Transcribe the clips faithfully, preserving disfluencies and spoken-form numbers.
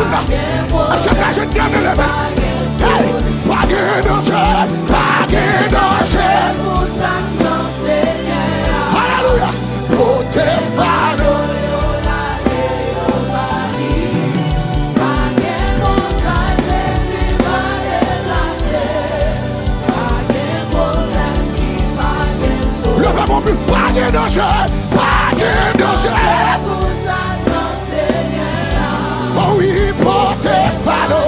Èske m ka jwenn de men leve? Hey! Pa gen danje, pa gen danje. Alelouya! Pote fado. Leve men w pi wo, pa gen danje, pa gen danje. Oh wi, pote fado.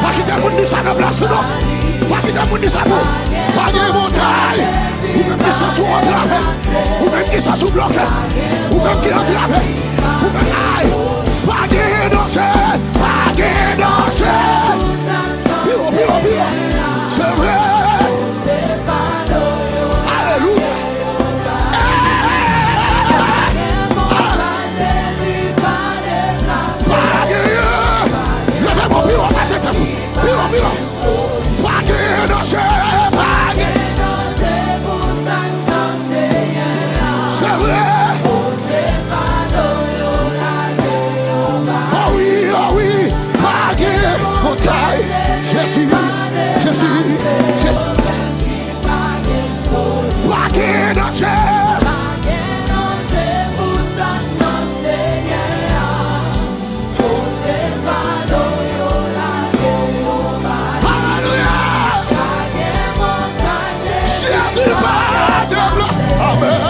Pa kite moun di sa nan plas ou non. Pa kite moun di sa pou ou. Pa gen montay. Ou menm ki santi w antrave. Ou menm ki santi w bloke. Ou menm ki antrave. Ou menm, ay. Pa gen danje. Pa gen danje. Pi wo, pi wo, pi wo. Se vre. Alelouya. Pa genyen. Leve men w pi wo pase tèt ou. Pi wo, pi wo. Pa genyen danje, pa genyen. Se vre. Oh wi, oh wi. Pa genyen montay. Jezi, Jezi, Jezi. Pa gen danje. Alelouya. Jezi pa de blan. Amèn.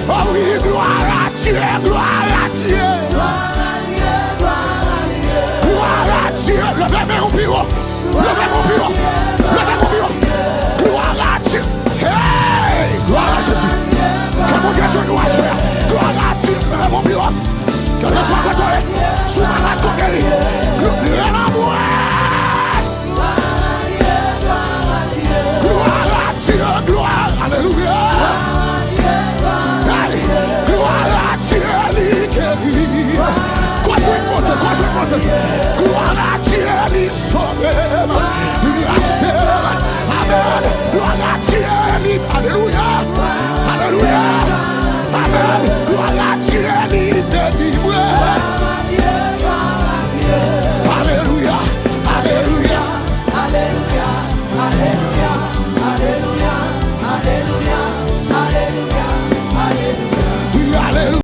Oh wi, glwa a Dye, glwa a Dye. Glwa a Dye, glwa a Dye. Glwa a Dye. Leve men w pi wo. Leve men w pi wo. Leve men w pi wo. Glwa a Dye. Hey! Glwa a Jezi. Ke Bondye jwenn nou aswè a. Glwa a Dye. Leve men w pi wo. Kèlkeswa kote w ye. Si w malad, kote li. Glwa a Dye. Glwa a Dye, glwa, alelouya. Hey, glwa a Dye, li geri. Kwa jwenn Bondye, kwa jwenn Bondye. Glwa